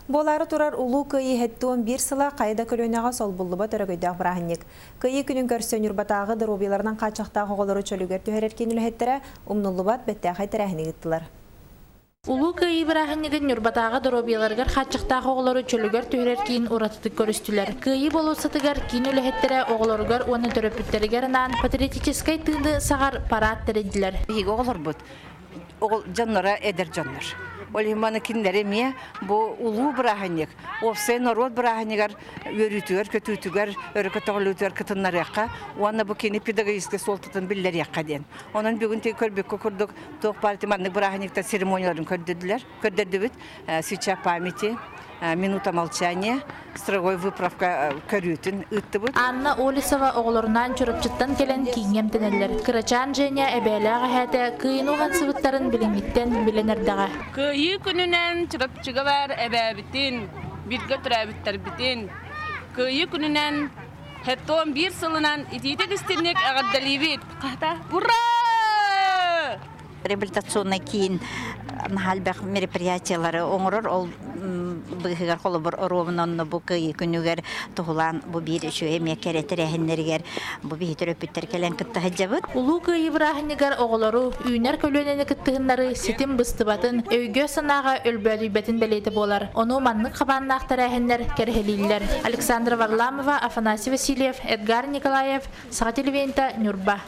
Буолаары турар Улуу Кыайыы 71 сыла хайа да көлүөнэҕэ солбуллубат өрөгөйдөөх бырааһынньык. Кыайыы күнүн көрсө Ньурбатааҕы доруобуйаларынан хааччахтаах оҕолору чөлүгэр түһэрэр киин үлэһиттэрэ умнуллубат бэртээхэй тэрээһини ыыттылар. Улуу Кыайыы бырааһынньыгын Ньурбатааҕы доруобуйаларыгар хааччахтаах оҕолору чөлүгэр түһэрэр киин уратытык көрүстүлэр. Кыайыы болуоссатыгар киин үлэһиттэрэ оҕолоругар уонна төрөппүттэригэр анаан патриотическай тыыны саҕар парад тэрийдилэр. Биһиги оҕолорбут дьонноро эдэр дьоннор. Ол иһин маны кинилэри эмиэ бу улуу бырааһынньык, уопсай норуот бырааһынньыгар үөрүүтүгэр, көтүүтүгэр, өрө көтөҕүллүүтүгэр кытыннарыахха уонна бу кини педагогическай суолтатын биллэриэххэ диэн. Онон бүгүн көрбүккэ курдук туох баар маннык бырааһынньыктар церемонияларын көрдөрдүлэр, көрдөрдүбүт. Свеча памяти, минута молчания, строгой выправка көрүүтүн ыыттыбыт. Анна Олесова оҕолорунаан Чурапчыттан кэлэн кииҥҥэ эмтэнэллэр. Кырачаан Женя эбээлээх эһээтэ кыайыны уһансыбыттарын билиҥҥиттэн билэн эрдэҕэ. Кыайыы күнүнэн Чурапчыга баар эбээбитин, бииргэ төрөөбүттэрбитин, Кыайыы күнүнэн Хеттон биир сылынан итиитик истинник эҕэрдэлиибит! Хата, ура! Реабилитационный киин наһаа элбэх мероприятиелары оҥорор. Ол быыһыгар холобур оруобуна онно бу кыайыы күнүгэр туһулаан бу биир үчүгэй эмиэ кэрэ тэрээһиннэригэр бу биһи төрөппүттэр кэлэн кытта сылдьабыт. Улуу Кыайыы бырааһынньыгар оҕолору, үүнэр көлүөнэни кыттыһыннарыы ситим быстыбатын, өйгө-санааҕа өлбөөдүйбэтин бэлиэтэ буолар. Ону маннык хабааннаах тэрээһиннэр кэрэһилииллэр. Александра Варламова, Афанасий Васильев, Эдгар Николаев, Саха телевидениета, Ньурба.